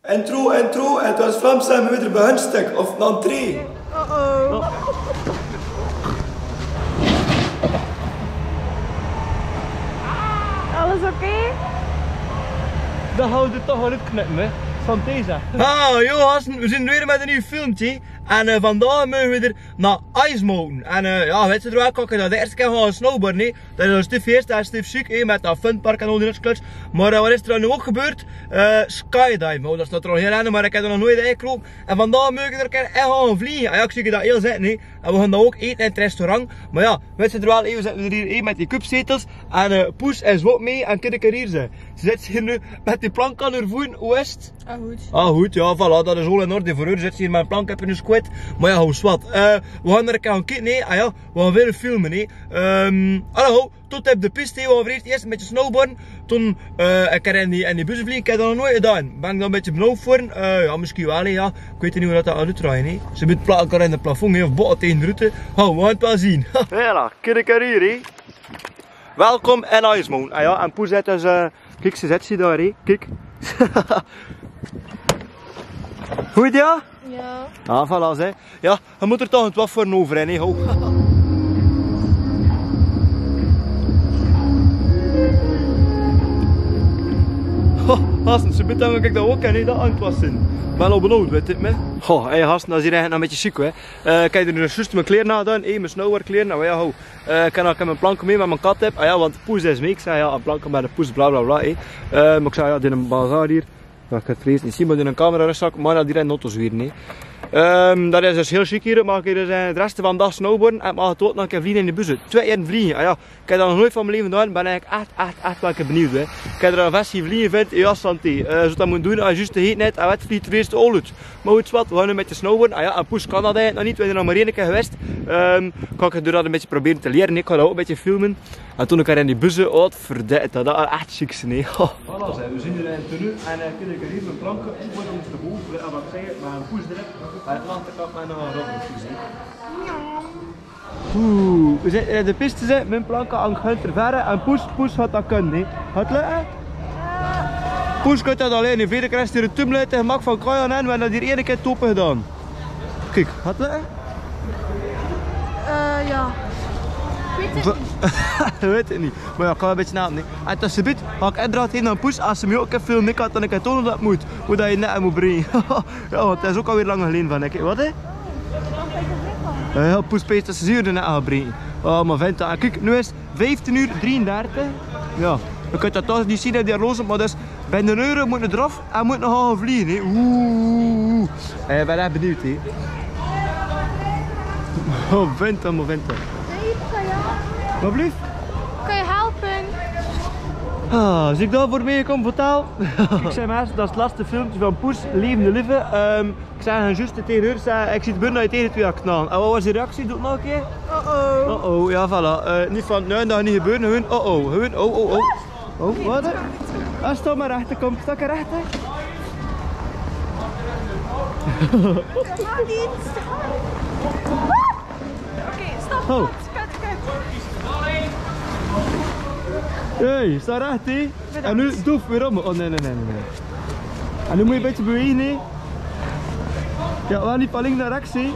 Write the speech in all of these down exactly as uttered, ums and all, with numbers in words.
Intro, intro, en 't waas Vlaams en me weer behunstek of nan trie. Uh-oh. Alles oké? Dan hou de toch wel op knip, hè? Van deze. Ah, joh, gasten, we zien weer met een nieuw filmtje. En eh, vandaag mogen we er nao Ice Mountain. En eh, jao, wèt ze d'r waal, kak, dat is de eerste kier van snowboarden, hè. Dat is stief eerst, dat is stief sjiek, hè, met dat funpark en al die nutskluts. Maar eh, wat is d'r dan noe ouch gebäörd? Eh, skydive. Oh, dat is natuurlik hiel henj, maar ik heb d'r nog noeit in gekrope. En vandaag moge we d'r kin ech gaon vliege. Ah jao, ik zègk dat hiel zèt, hè. En we gaon dao ouch ete in 't restaurant. Maar jao, wèt ze d'r waal, hè, we zitte hie, hè, met die cupzetels. En eh, Poes is ouch mei en Kinneke hie, ze. Ze zit hie noe met die plank aan häör voet, hoe is 't? Ah, good. Ah, good, jao, voilà, dat is al in orde veur häör. Zit hie met 'n plank op häör squat. Maar jao, hoe is wat. Eh, we gaon d'r kin gaon kieke, hè. Ah jao, we gaon weer filme, hè. Ehm, hallo, tot op de piste, we gaon eerst, eerst 'n bietje snowboarden. Toen, eh, ik heb in die, in die bus gevlege, ik heb dat nog noeit gedaon. Bön ik dao 'n bietje benaud veur? Eh, jao, misschien wel, hè, jao. Ik weit neet wie dat dao oetdrejt, hè. Ze mit plank in 't plafond, hè, of botte in de rutte. Hou, we gaon 't wel zien. Voilà, kiek hie, hè. Welkom in Ice Mountain. Ah jao, en Poes zit dus, eh, kiek, ze zit hie dao, hè. Kiek. Good, jao? Jao. Ah, voilà, hè. Jao, d'r mot d'r toch 'n twaalf veur 'n over, hè, hè, ho. Ho, gasten, ze betaolen, kijk, dat ouch, hè, dat aan 't wasse. Bön al benaud, wèt ik, hè. Ho, hè, gasten, dat is hie eigelik 'n bietje sjiek, hè. Eh, kijk, d'r zeen zjus mien kleer nao dan, hè, mien snowboardkleer, nou jao, ho. Eh, ik heb ouch mien plank mei, met mien kat op. Ah jao, want Poes is mei, ik zag, jao, 'n plank met de Poes, bla, bla, bla, hè. Eh, maar ik zag, jao, die 'n bazar hie. Jao, ik heb 't vergaete. Zien we die 'n camera straks, maar dat die in auto's weer, hè. Ehm, dat is dus hiel sjiek hie, maar ik heb dus, eh, de rest van de daag snowboarden en ik maag toch nog 'n kier vlege in die bus. Twee kier vlege, ah jao. Ik heb dat nog noeit van mien laeve gedaon, bön ik ech, ech, ech wel 'n kier benaud, hè. Ik heb d'r alvas hie vlege, vind, jao, Santi. Eh, zoe dat mot doon, ah, zjus de heet net, ah, wat vleet d'r eerste al oet. Maar good, wat, we gaon noe 'n bietje snowboarden. Ah jao, en Poes kan dat eigelik nog neet, we zien d'r nog maar eine kier gewaes. Ehm, kan ik d'r dat 'n bietje probere te liere, ik kan dat ouch 'n bietje filme. En toen ik d'r in die bus, oh, wat verdikt, dat, dat is ech sjiek, hè. Voilà, zeg, we zien hie in de tenue. En, eh, kiek, hie mien plank, ik word op de boel, eh, wat ik zag, maar 'n Poes d'r op. Hij lag de kap met 'n rok, hè. Oeh, we zien, eh, de piste, zeg, mien plank aan 't hunter verre. En Poes, Poes had dat kunnen, hè. Had le-, eh? Poes kan dat allein, hè. Vele kere is d'r tummel te gemak van Kajan en, we hebbe dat hie eine kier tope gedaon. Kiek, had le-, eh? Eh, jao. Ik weit 't neet. Weit 't neet. Maar jao, kan wel 'n bietje snel, neet? En dat ze bit, had ik inderdaad hie nao Poes, as ze mie ouch 'n kier filme, ik had dan 'n kier toone dat mot. Hoe dat hie net mot bringe. Jao, want dat is ouch alweer lang geleje van, ik, wat, hè? Eh, jao, Poes pees dat ze zuur d'r net aan bringe. Oh, maar vent, ah, kiek, noe is 't vieftien uur drieëndertig. Jao, dan kan ik dat toch neet zien, hè, die horloge, maar dus bön 'n ure mot 'r d'raaf en mot nog gaon vlege, hè. Oeh. Eh, ik bön ech benaud, hè. Oh, vent, oh, vent. Wat blieft? Kan je helpen? Ah, zie ik dao veur mei kom vertèlle. Ik zag maar, dat is 't laatste filmke van Poes, Levende Lieve. Ehm, Ik zag zjus tege häör, zag, ik zie 't bön dat hie tege de twee knal. En wat waas de reactie? Doot nog 'n kier. Oh-oh. Oh-oh, jao, voilà. Eh, neet van, nae, dat neet gebäöre. Gewoon, oh-oh. Gewoon, oh-oh, oh. Oh, wat? Ah, stap maar achter, kom. Stap maar achter. Oké, stop, stop, stop, stop. Hey, stap achter. En noe doef weer om. Oh, nae, nae, nae, nae, nae. En noe mot ge 'n bietje bewege, hè. Jao, we gaon neet van links nao rechs, hè.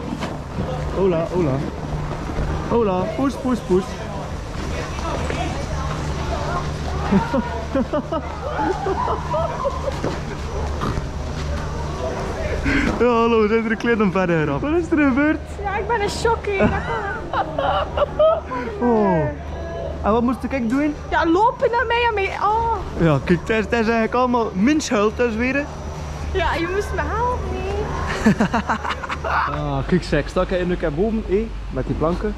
Hola, hola. Hola, Poes, Poes, Poes. Jao, hallo, we zien d'r klein aan 't verre af. Wat is d'r gebeurd? Jao, ik bön in shock, hè. Oh. En wat mos ik doon? Jao, loupe nao mei, nao mei. Oh. Jao, kiek, dat is, dat is eigelik allemaol mien schuld, dat is weer, hè. Jao, ge mos mich helpe, hè. Ah, kiek, zeg, ik sta hie noe bove, hè, met die planke.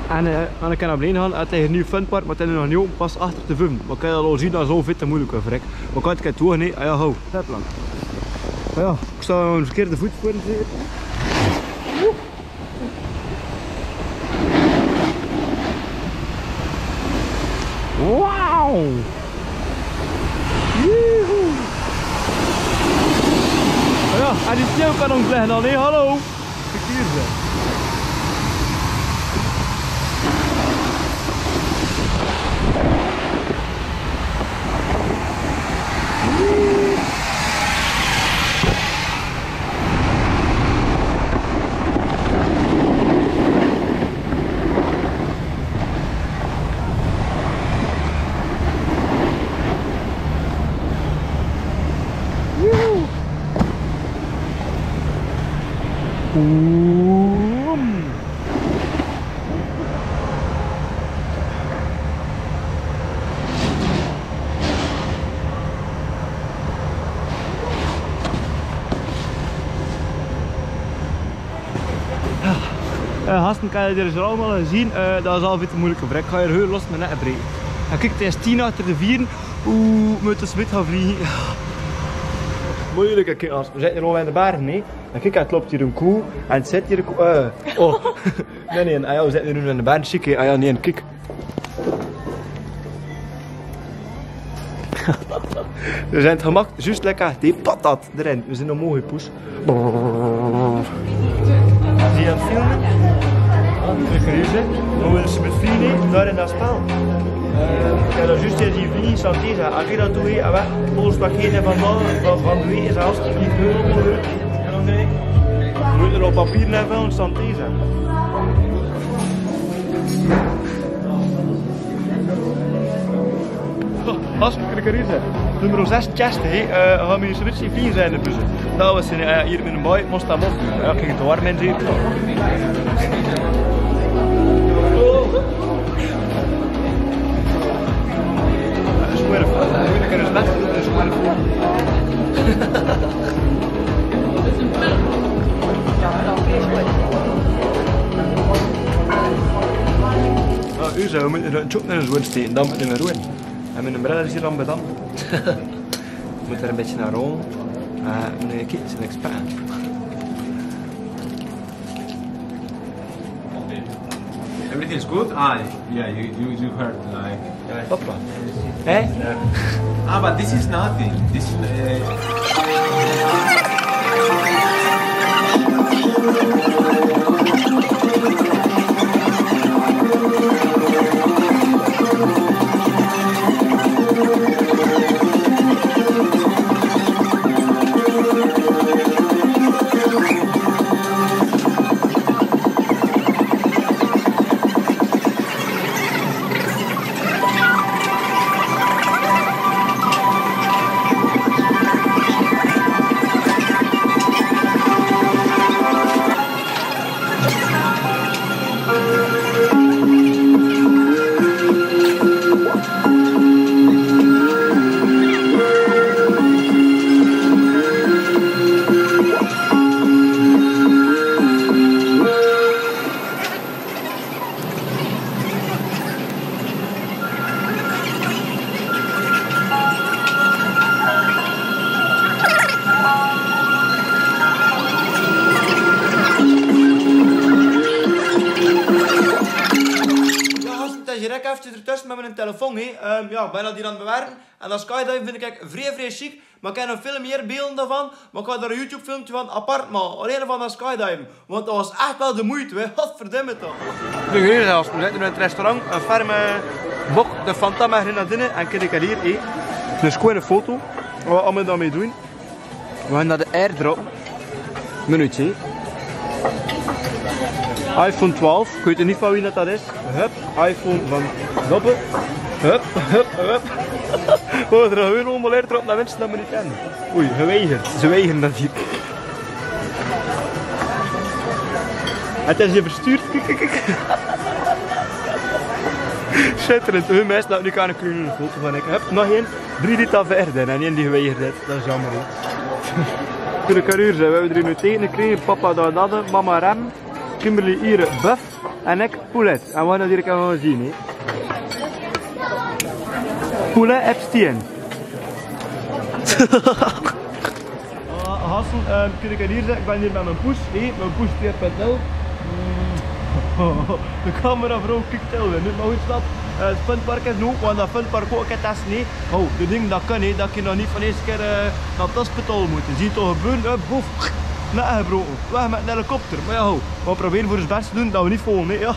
En, eh, dan kan ik nao beneje gaon, het is 'n nuuj funpark, maar het is noe nog neet ope, pas achter de vum. Maar ik kan al zien dat 't zoe vèt en meujelik weurt, verrek. Maar ik kan 't toch neet, ah jao, ho, dat plank. Maar jao, ik sta aan de verkeerde voet veur. Wauw! Joehoe! Jao, en die sneeuw kan nog blijven dan, hè? Hallo! Kijk hier, zeg. Eh, gasten, kan geer ze allemaol zien, eh, dat is al völ te meujelik. Vrek kan geer heur los mit ne brei. En kiek, d'r is tien achter de vier. Oeh, mit de smid gaon vliege. Meujelik, kiek, as we zien hie in de berg, nee? En kiek, d'r löp hie in koe. En zet hie in koe, eh, oh. Nee, nee, ah jao, we zien hie in de berg, ziek, ah jao, nee, kiek. We zien 't gemakkelijk, zjus lekker, die patat d'rin. We zien nog mooi poes. Zie je aan 't filme? Kijk, hier zit. We willen ze bevrienden, daar in dat spel. Eh, ja, dat is zjus die vrienden, Santeza. Als je dat doet, hè, ah, volgens wat geen van, van, van de week is, als het niet heel mooi. We moeten op papier hebben, Santeza. As, kijk, hier is 't. Nummer zes, Chest, hè. Eh, gaon we zoe 'n bietje fien zien, de bus. Dat was in, eh, hie mit 'n boy, mos dat mos. Ja, kiek, 't warm in zien. Dat is weer een, dat is weer een. Ah, u zou moeten een tjoep naar de zon steken, dan moet je maar roeien. En mit 'n bril is hie dan bedankt. Moet d'r 'n bietje naar rond. Eh, meneer Kiet is 'n expert. Everything's good? Ah, yeah, you, you, you heard, like, hoppa. Eh? Ah, but this is nothing. This is, uh, Ja, gasten, 't is hie ef Tjus, d'r tjus mit miene telefoon, hè. Ehm, ja, bijna die aan 't bewerken. En dat skydiving vind ik ech vrij, vrij sjiek. Maar ik heb nog veel meer beelden daarvan. Maar ik ga daar een YouTube-filmpje van apart maken. Alleen van dat skydiving. Want dat was echt wel de moeite, hè. Godverdomme toch. Nu hier zelfs, we zitten in het restaurant, een ferme bok, de Fanta met grenadine en kijk hier, hè. Dus gewoon een foto. Wat we allemaal daarmee doen. We gaan naar de airdrop. Minuutje. iPhone twaalf, ik weet niet van wie dat, dat is. Hup, iPhone van Doppe. Hup, hup, hup. Oh, er is heel onbeleid erop naar mensen dat we niet kennen. Oei, geweigerd. Ze weigeren dat hier. Het is je verstuurd. Kijk, kijk, kijk. Schitterend. Hun mensen dat nu kan kunnen een foto van ik. Hup, nog één. Drie die dat verder en één die geweigerd heeft. Dat is jammer, hè. Toen ik hier zei, we hebben drie nu tegen gekregen. Papa Dardadde, mama Rem, Kimberly Ire, Buff en ik Poulet. En we gaan natuurlijk even zien, hè. Poulet Epstein. Ah, gasten, ehm, kin ik 't hier zègke, ik bin hier mit mien poes, hè, mien poes twee punt nul. Mm. De cameravrouw kiek wel, hè. Neet, maar good, snap. Eh, 't funpark is noe, want dat funpark ouch, ik heb dat neet. Oh, de ding dat kan, hè, dat ik nog neet van de eerste kier, eh, nao 't hospitaal mót. Zie toch gebäöre, hè, boef. Naeg gebroke. Weg mit 'n helikopter. Maar ja, ho, we proberen veur ós bès te doen dat we neet vallen, hè, ja.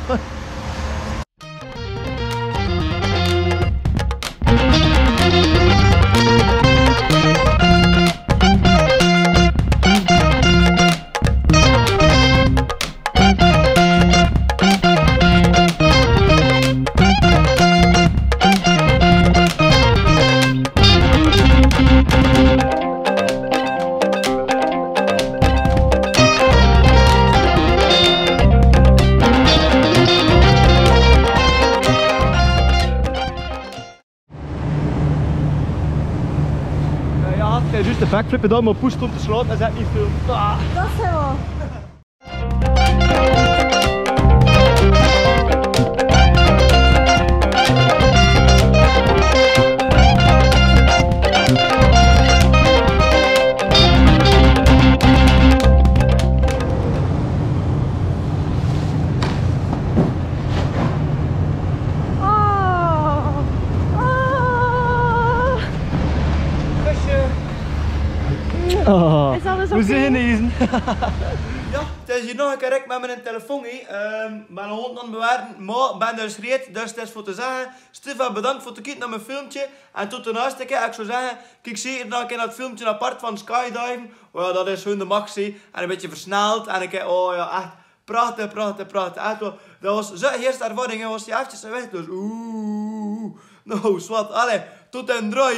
De backflip dan mer push stond te slaon, dat is ech neet väöl. Ah. Dat is waal. Oh. Oh. Kusje. Oh. Is alles oké? Veer zeen hie. Jao, 't is hie nog ins, kiek, mit miene telefoon hie. Ehm, miene hóndj aan 't bewaarde, mer bin dus gereed, dus 't is veur te zègke. Stefan, bedank veur 't kieke nao mien filmke. En tot de naaste kier, ik zou zègke, kiek zeker nog ins nao 't filmke apart van skydiven. Oh jao, dat is gewoon de max, hè. En e bietje versneld. En ik, oh jao, ech prachtig, prachtig, prachtig. Ech, dat, dat waor zoe'n eerste ervaring, hè. Waor die efkes weg, dus oeh. Nou, zwart. Allee, tot den derde.